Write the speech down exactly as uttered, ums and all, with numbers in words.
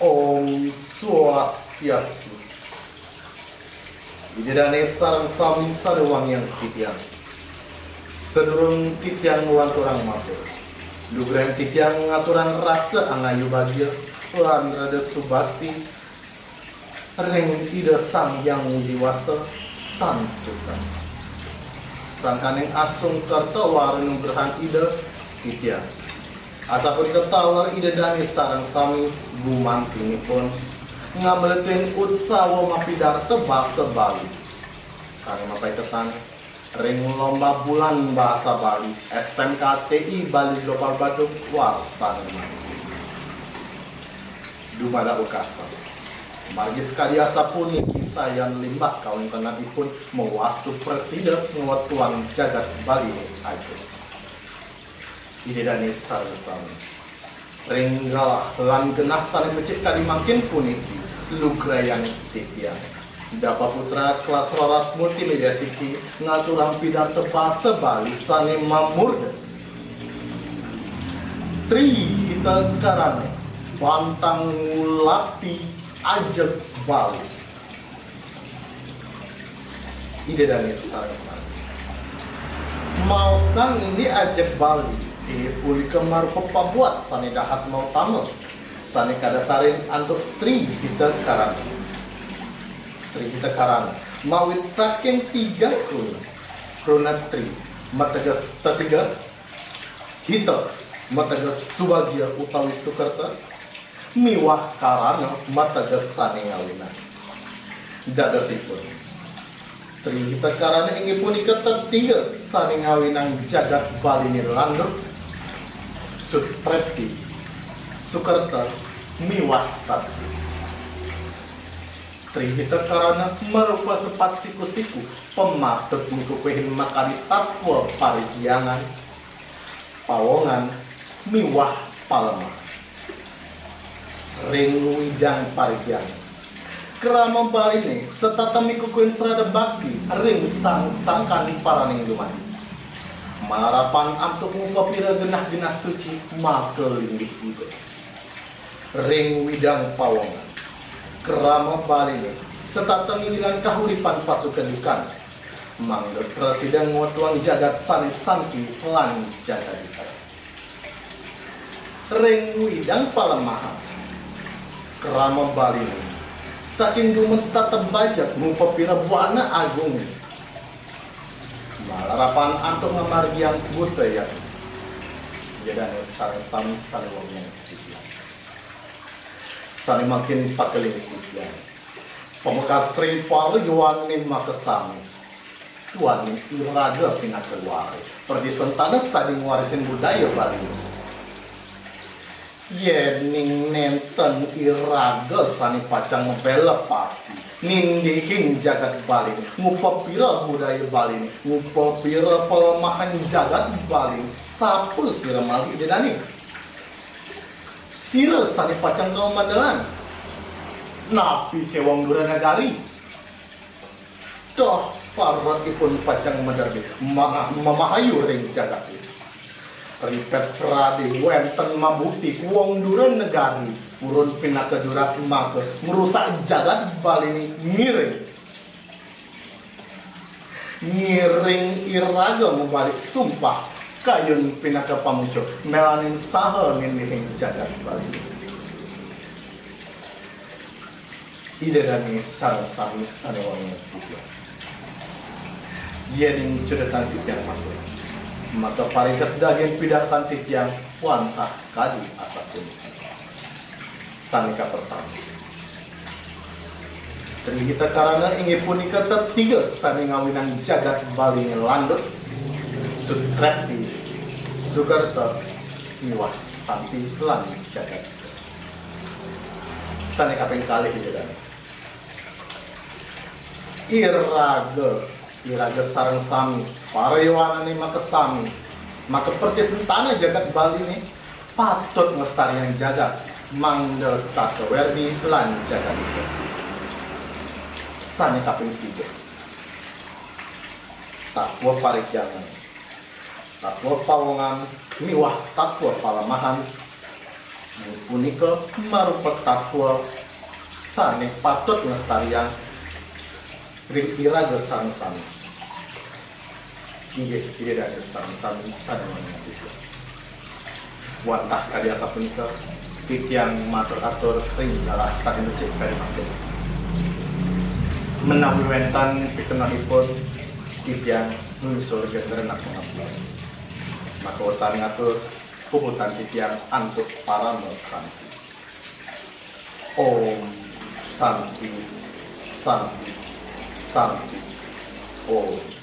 Om Swastiastu. Ida dane sareng sami sane wangiang titiang. Sadurung titiang nglanturang matur, lugrayang titiang ngaturang rasa angayu bagia lan rada subakti ring Ida Sang Hyang Widhi Wasa santukan sangkaning asung kerta wara nugrahang Ida titiang. Asapunika taler Ida dane sareng sami gumantinipun ngambletin utsawa mapidarta basa Bali sane mapaiketan ring Lomba Bulan Basa Bali S M K T I Bali Global Badung warsa mangkin. Dumadak wekasan, margi sakadi asapuniki sayan limbah kawentenanipun mawastu prasida ngwetuang jagat Bali agung. Ida dane sareng sami ring galah lan genah sane becik kadi mangkin puniki, lugrayang titiang Dapa Putra kelas roras multimedia siki ngaturang pidarta basa Bali sane mamurda Tri Hita Karana, pantang ngulati ajeg Bali. Ida dane sareng sami maosang indik ajeg Bali, inggih punika marupa pabuat sane dahat mautama sane kadasarin antuk Tri Hita Karana. Tri Hita Karana mawit saking tigang kruna. Kruna Tri mateges tetiga, Hita mateges subagia utawi sukerta, miwah Karana mateges sane ngawinang. Dadosipun, Tri Hita Karana inggih punika tetiga sane ngawinang jagat Baline landuk, sutrepti, sukerta, miwah sakti. Tri Hita Karana marupa sepat siku-siku pamatut mikukuhin makadi tatwa parihyangan, pawongan, miwah palemahan. Ring widang parihyangan, krama Baline setata mikukuhin srada bakti ring sang sangkaning paraning dumadin, malarapan antuk ngupapira genah-genah suci maka linggih Ida. Ring widang pawongan, krama Baline setata ngilingang kahuripan pasukedukan, mangda prasida ngwetuang jagat sane santi lan jagadika. Ring widang palemahan, krama Baline saking dumun setata bajeg ngupapira buana agung, malarapan antuk ngamargiang buta yatna. Ida dane sareng sami sane wangiang titiang, sane mangkin pakeling titiang, pamekas ring para yowane makasami. Duaning iraga pinaka wari, pradesantana sane ngwarisin budaya Bali. Yening nenten iraga sane pacang mabela pati, nindihin jagat Baline, ngupapira budaya Baline, ngupapira palemahan jagat Baline, sapa sira malih Ida dane? Sira sane pacang kamandelan. Napi ke Wong Dura Nagari? Toh, parek ipun pacang maderbe manah mamahayu ring jagate. Ripet prade wenten mabuti Wong Dura Nagari purun pinaka durat maka ngrusak jagat Baline ngiring. Ngiring iraga mabalik sumpah kayun pinaka pamucuk melaning saha nindihin jagat Baline. Ida dane sareng sami sane wangiang titiang. Yening cutetang titiang matur, maka paringkes daging pidartan titiang wantah kadi asapuniki. Sane kapertama, Tri Hita Karana inggih punika tetiga sane ngawinang jagat Baline landuk, sutrepti, sukerta, miwah santi lan jagat. Sane kaping kalih, Ida dane. Iraga, iraga sareng sami, para yowanane makasami, maka pradesantana jagat Baline patut nglestariang jagat, mangda setata werdi lan jagadika. Sane kaping tiga, tatwa parihyangan, tatwa pawongan, miwah tatwa palemahan, Punika marupa tatwa sane patut nglestariang ring iraga sareng sami. Inggih, iraga sareng sami sane wangiang. Wantah kadi asapunika, titiang matur atur ring galah sane becik kadi mangkin. Menawi wenten pikenohipun, titiang nunas geng renak pangampura. Maka wasana ngatur puputang titiang antuk parama santi. Om Santi, Santi, Santi, Om.